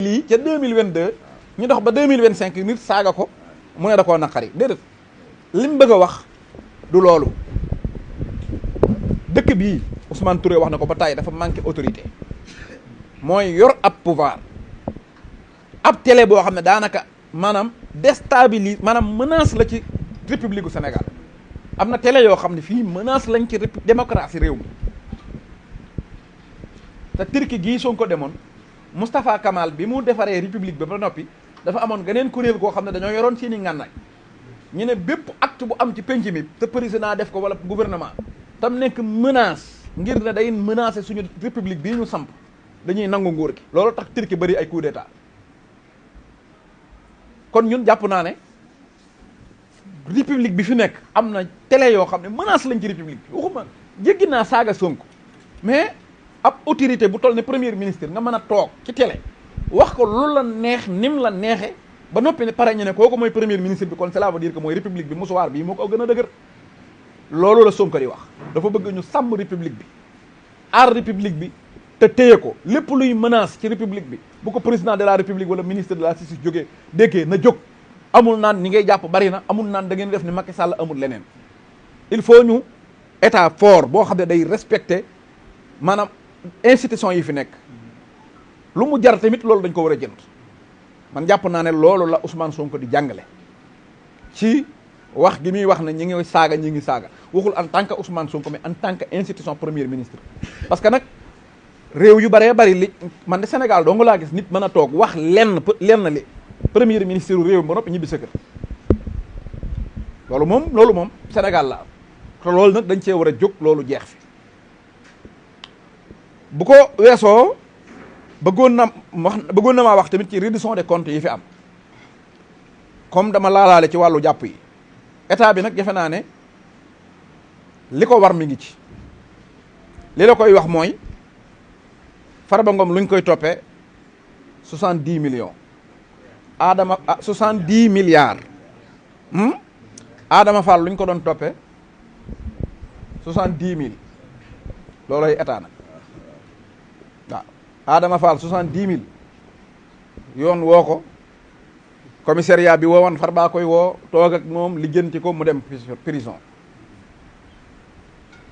lii ca 2022 ñu dox ba 2025 nit saaga ko mu ne da koo naqari déedéet lim bëgg a wax du loolu. dëkk bii Ousmane Touré wax na ko ba tàyyi dafa manqué autorité mooy yor ab pouvoir ab télé boo xam ne daanaka maanaam déstabilise maanaam menace la ci république gu Sénégal am na télé yoo xam ne fii menace lañ ci démocratie réew mi te Turquie gii Sonko demoon Moustapha Kamal bi mu defaree république ba noppi dafa amoon geneen kuréel koo xam ne dañoo yoroon seeni ngànnaay ñu ne bépp acte bu am ci penc mi te président def ko wala gouvernement tam nekk menace ngir ne day menacer suñu république bii ñu samp dañuy nangu nguur gi loolu tax Turquie bëri ay coup d'état kon ñun jàpp naa ne république bi fi nekk am na télé yoo xam ne menace lañ ci république bi waxuma jéggi naa saaga Sonko mais ab autorité bu toll ne premier ministre nga mën a toog ci télé wax ko lu la neex nim la neexe ba noppi ne pare ñu ne kooku mooy premier ministre bi kon cela veut dire que mooy république bi musuwaar bii moo ko gën a dëgër loolu la Sonko di wax dafa bëgg ñu sàmm république bi aar république bi te téye ko lépp luy menace ci république bi bu ko président de la république wala ministre de la justice jógee déggee na jóg amul naan ñi ngay jàpp bari na amul naan da ngeen def ni Macky Sall amul leneen il faut ñu état fort boo xam ne day respecter maanaam institution yi fi nekk lu mu jar tamit loolu dañ ko war a jënd man jàpp naa ne loolu la Ousmane Sonko di jàngale ci wax gi muy wax ne ñi ngi saaga ñi ngi saaga waxul en tant que Ousmane Sonko mais en tant que institution premier ministre parce que nag réew yu bëree bëri li man de Sénégal dong laa gis nit mën a toog wax lenn li premier ministre réew mi ba noppi ñibbi sa kër loolu moom Sénégal la am te loolu nag dañ cee war a jóg loolu jeex fi bu ko weesoo bëggoon na maa wax tamit ci reddition des comptes yi fi am comme dama laalaale ci wàllu jàpp yi état bi nag defe naa ne li ko war mi ngi ci li la koy wax mooy Farba Ngom luñ koy toppee 70 millions Adama 70 milliards Adama Fall luñ ko doon toppee 70 000 looloy état nag waaw Adama Fall 70 000 yoon woo ko commissariat bi woowoon Farba koy woo toog ak moom lijjanti ko mu dem prison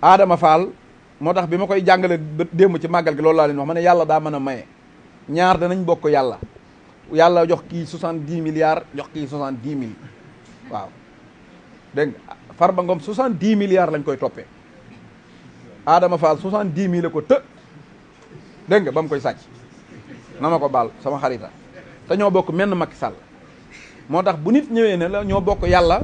Adama Fall moo tax bi ma koy jàngale démb ci màggal gi loolu laa leen wax ma ne yàlla daa mën a maye ñaar danañ bokk yàlla jox kii 70 milliards jox kii 70 000 waaw dégg nga Farba Ngom 70 milliards lañ koy toppee Adama Fall 70 000 la ko dégg nga ba mu koy sàcc na ma ko baal sama xarita te ñoo bokk menn Macky Sall moo tax bu nit ñëwee ne la ñoo bokk yàlla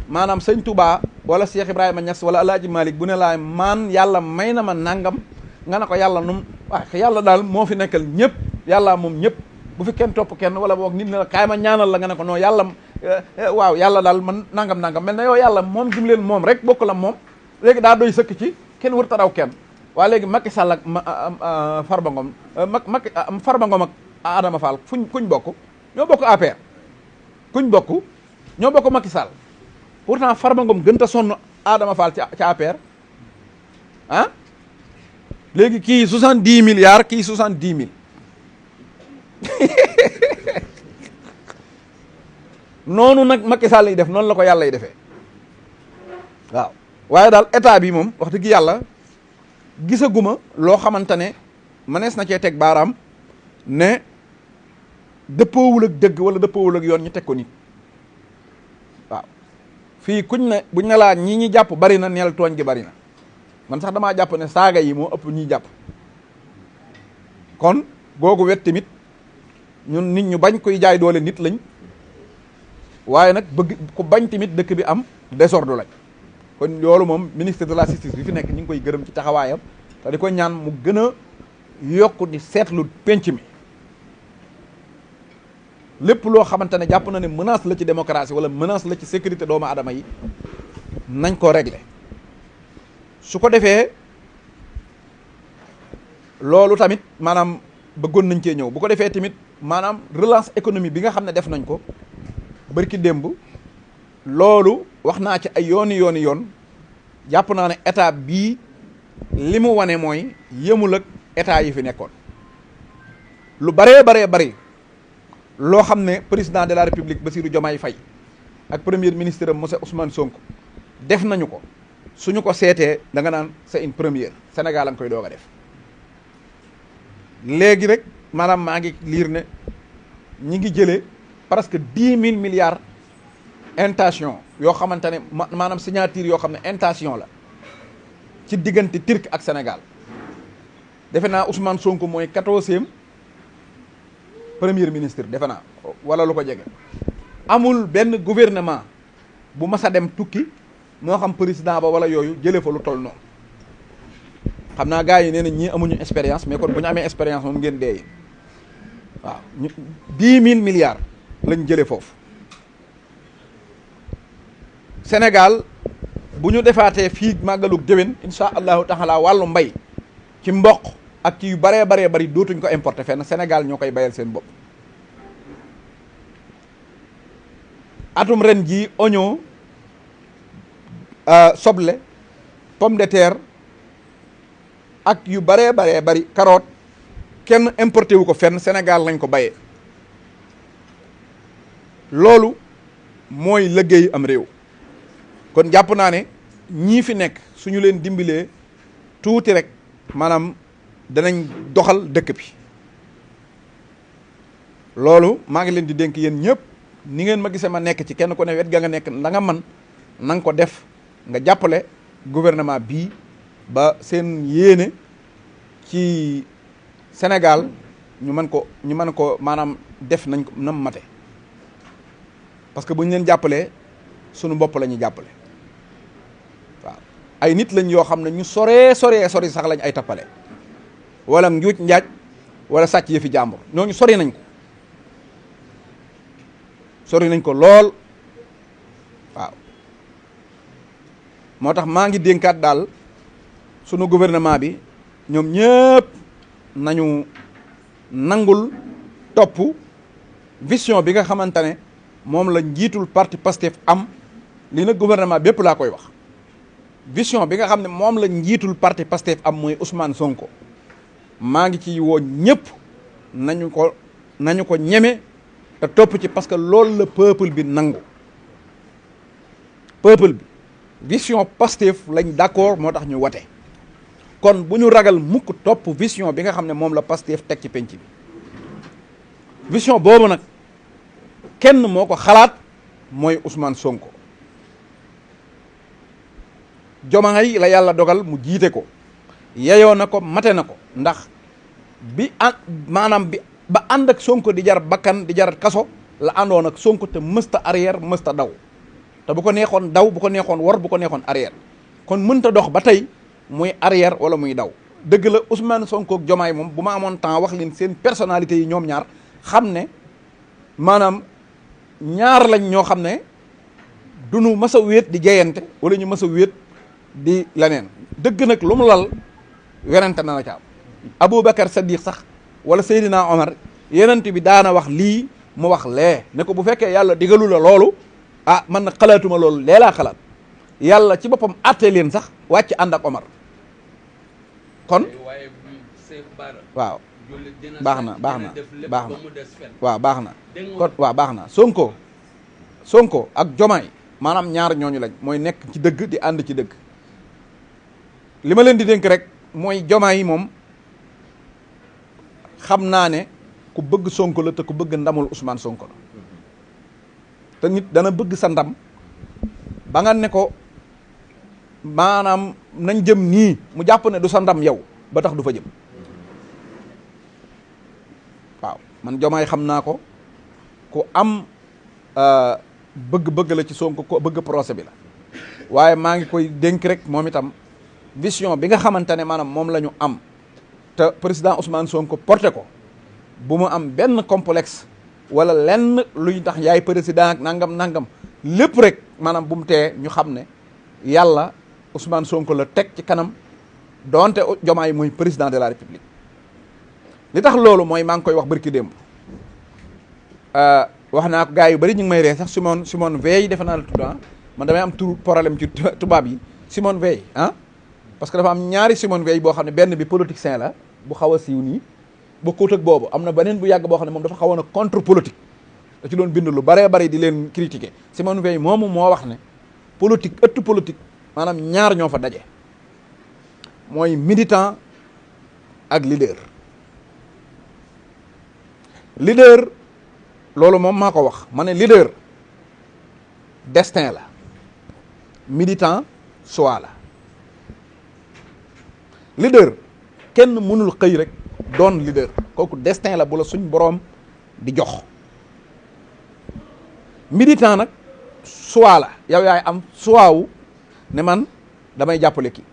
maanaam sëñ Touba wala Cheikh Ibrahima Niass wala El Hadj Malick bu ne laa maan yàlla may na ma nangam nga ne ko yàlla num waaye yàlla daal moo fi nekkal ñëpp yàlla moom ñëpp bu fi kenn topp kenn wala boog nit ne la kaay ma ñaanal la nga ne ko non yàlla waaw yàlla daal man nangam mel na yow yàlla moom jim leen moom rek bokk la moom léegi daa doy sëkk ci kenn wër ta daw kenn waa léegi Macky Sall ak Farba Ngom Farba Ngom ak Adama Fall kuñ bokk ñoo bokk APR kuñ bokk ñoo bokk Macky Sall pourtant Farba Ngom gën ta sonn Adama Fall ca APR ah léegi kii 70 milliards kii 70 000 noonu nag Macky Sall yi def noonu la ko yàlla yi defee waaw waaye daal état bi moom wax dëgg yàlla gisaguma loo xamante ne mënees na cee teg baaraam ne dëppoowul ak dëgg wala dëppoowul ak yoon ñu teg ko nit waaw fii kuñ ne buñ ne laa ñi jàpp bari na neel tooñ gi bari na man sax damaa jàpp ne saaga yi moo ëpp ñiy jàpp kon googu wet tamit ñun nit ñu bañ koy jaay doole nit lañ waaye nag bëgg ku bañ tamit dëkk bi am désordre lañ kon loolu moom ministre de la justice bi fi nekk ñu ngi koy gërëm ci taxawaayam te di ko ñaan mu gën a yokk di seetlu penc mi lépp loo xamante ne jàpp na ne menace la ci démocratie wala menace la ci sécurité doomu aadama yi nañ ko régler su ko defee loolu tamit maanaam bëggoon nañ cee ñëw bu ko defee tamit maanaam relance économique bi nga xam ne def nañ ko bërki démb loolu wax naa ci ay yoon jàpp naa ne état bii li mu wane mooy yëmul ak état yi fi nekkoon lu baree bari loo xam ne président de la république Bassirou Diomaye Faye ak premier ministre am monsieur Ousmane Sonko def nañu ko suñu ko seetee da nga naan c'est une première Sénégal a nga koy doog a def léegi rek maanaam maa ngi liir ne ñi ngi jëlee presque 10 000 milliards intention yoo xamante ne maanaam signature yoo xam ne intention la ci diggante Turquie ak Sénégal defe naa Ousmane Sonko mooy 14e premier ministre defe naa wala lu ko jege. amul benn gouvernement bu mas a dem tukki moo xam président ba wala yooyu jëlee fa lu toll noonu xam naa gars yi nee nañ ñii amuñu expérience mais kon bu ñu amee expérience moom ngeen dee waaw 10 000 milliards lañ jëlee foofu. Sénégal bu ñu defaatee fii màggalug déwén incha allahu taala wàllu mbay ci mboq ak ci yu baree bari dootuñ ko importer fenn Sénégal ñoo koy bayal seen bopp. atum ren jii oignon soble pomme de terre ak yu baree bari carotte kenn importé wu ko fenn Sénégal lañ ko bayee loolu mooy liggéey am réew. kon jàpp naa ne ñii fi nekk suñu leen dimbalee tuuti rek maanaam danañ doxal dëkk bi loolu maa ngi leen di dénk yéen ñëpp ni ngeen ma gisee ma nekk ci kenn ku ne wet ga nga nekk la nga man na nga ko def nga jàppale gouvernement bii ba seen yéene ci Sénégal ñu mën ko maanaam def nañ ko nam mate parce que bu ñu leen jàppalee sunu bopp la ñuy jàppale waaw ay nit lañ yoo xam ne ñu sori sax lañ ay tappale wala njuuj njaaj wala sàcc yëfi jàmbur ñooñu sori nañ ko lool waaw moo tax maa ngi dénkaat daal sunu gouvernement bi ñoom ñëpp nañu nangul topp vision bi nga xamante ne moom la njiitul parti Pastef am lii nag gouvernement bépp laa koy wax vision bi nga xam ne moom la njiitul parti Pastef am mooy Ousmane Sonko maa ngi ci woo ñëpp nañu ko ñeme te topp ci parce que loolu la peuple bi nangu peuple bi vision Pastef lañ d'accord moo tax ñu wote kon bu ñu ragal mukk topp vision bi nga xam ne moom la Pastef teg ci penc bi vision boobu nag kenn moo ko xalaat mooy Ousmane Sonko Diomaye la yàlla dogal mu jiite ko yeyoo na ko mate na ko ndax maanaam ba ànd ak Sonko di jar bakkan di jar kaso la àndoon ak Sonko te mësta arrière mësta daw te bu ko neexoon daw bu ko neexoon wor bu ko neexoon arrière kon mënta dox ba tey muy arrière wala muy daw dëgg la Ousmane Sonko ak Diomaye moom bu ma amoon temps wax leen seen personnalité yi ñoom ñaar xam ne maanaam ñaar lañ ñoo xam ne du ñu mës a wéet di jeyante wala ñu mës a wéet di leneen dëgg nag lu mu lal werante na la ca am Aboubacar Sadiq sax wala Seydina Omar yenent bi daana wax lii mu wax lee ne ko bu fekkee yàlla digalu la loolu ah man nag xalaatuma loolu lee laa xalaat yàlla ci boppam àtte leen sax wàcc ànd ak Omar kon waaw baax na waaw baax na kon waaw baax na Sonko ak Diomaye maanaam ñaar ñooñu lañ mooy nekk ci dëgg di ànd ci dëgg li ma leen di dénk rek mooy Diomaye moom xam naa ne ku bëgg Sonko la te ku bëgg ndamul Ousmane Sonko la te nit dana bëgg sa ndam ba nga ne ko maanaam nañ jëm nii mu jàpp ne du sa ndam yow ba tax du fa jëm waaw man Diomaye xam naa ko ku am bëgg-bëgg la ci Sonko ko bëgg procès bi la waaye maa ngi koy dénk rek moom itam vision bi nga xamante ne maanaam moom la ñu am te président Ousmane Sonko porté ko bu mu am benn complexe wala lenn luy tax yaay président ak nangam lépp rek maanaam bu mu tee ñu xam ne yàlla Ousmane Sonko la teg ci kanam doonte Diomaye mooy président de la République li tax loolu mooy maa ngi koy wax bërki démb wax naa ko gars yu bari ñu ngi may ree sax Simone Veil defe naa la tudd man damay am tur problème ci tubaab yi Simone Veil parce que dafa am ñaari Simone Veil boo xam ne benn bi politicien la bu xaw a siiw nii bokkut ak boobu am na beneen bu yàgg boo xam ne moom dafa xawoon a contre politique da ci doon bind lu baree bari di leen critiquer Simone Veil moomu moo wax ne politique ëttu politique maanaam ñaar ñoo fa daje mooy militant ak leader loolu moom maa ko wax ma ne leader destin la militant choix la leader kenn mënul xëy rek doon leader kooku destin la bu la suñ boroom di jox militant nag choix la yow yaay am choix wu ne man damay jàppale ki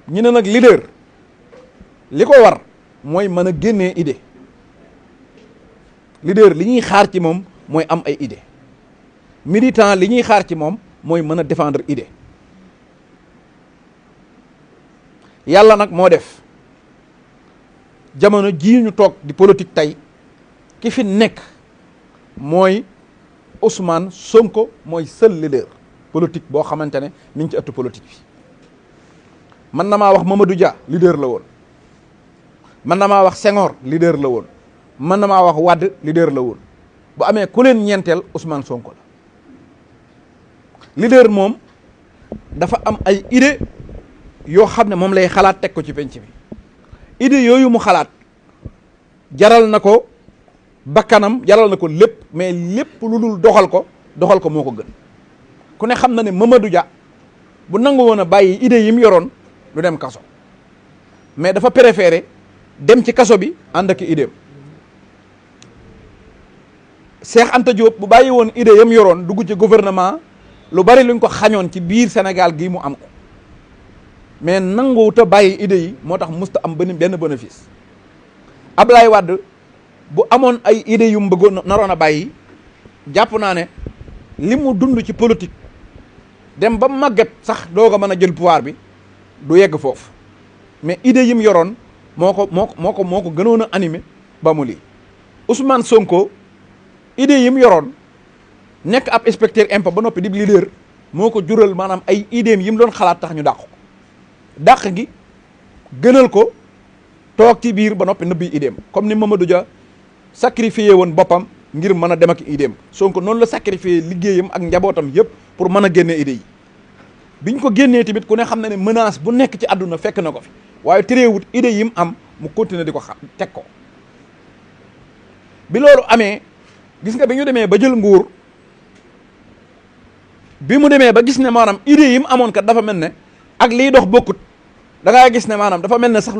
ñu ne nag leader li ko war mooy mën a génnee idée leader li ñuy xaar ci moom mooy am ay idée militant li ñuy xaar ci moom mooy mën a défendre idée yàlla nag moo def jamono jii ñu toog di politique tey ki fi nekk mooy Ousmane Sonko mooy seul leader politique boo xamante ne mi ngi ci ëttu politique bi man na maa wax Mamadou Dia leader la woon man na maa wax Senghor leader la woon man na maa wax Wade leader la woon bu amee ku leen ñeenteel Ousmane Sonko la leader moom dafa am ay idée yoo xam ne moom lay xalaat teg ko ci penc bi idée yooyu mu xalaat jaral na ko bakkanam jaral na ko lépp mais lépp lu dul doxal ko moo ko gën ku ne xam na ne Mamadou Dia bu nangu woon a bàyyi idée yi mu yoroon du dem kaso mais dafa préféré dem ci kaso bi ànd ak idéem Cheikh Anta Diop bu bàyyi woon idée yam yoroon dugg ci gouvernement lu bari luñ ko xañoon ci biir Sénégal gii mu am ko mais nanguwut a bàyyi idée yi moo tax musta am benn bénéfice Ablaye Wade bu amoon ay idées yu mu bëggoon naroon a bàyyi jàpp naa ne li mu dund ci politique dem ba màgget sax doo ko mën a jël pouvoir bi du yegg foofu mais idées yi mu yoroon moo ko gënoon a animé ba mu lii Ousmane Sonko idées yi mu yoroon nekk ab inspecteur impôt ba noppi di leader moo ko jural maanaam ay idéem yi mu doon xalaat tax ñu dàq ko dàq gi gënal ko toog ci biir ba noppi nëbbi idéem comme ni Mamadou Dia sacrifié woon boppam ngir mën a dem ak idéem Sonko noonu la sacrifié liggéeyam ak njabootam yëpp pour mën a génne idées yi biñ ko génnee tamit ku ne xam na ne menace bu nekk ci àdduna fekk na ko fi waaye terewut idées yi mu am mu continuer di ko xam teg ko bi loolu amee gis nga bi ñu demee ba jël nguur bi mu demee ba gis ne maanaam idées yi mu amoon kat dafa mel ne ak liy dox bokkut da ngaa gis ne maanaam dafa mel ne sax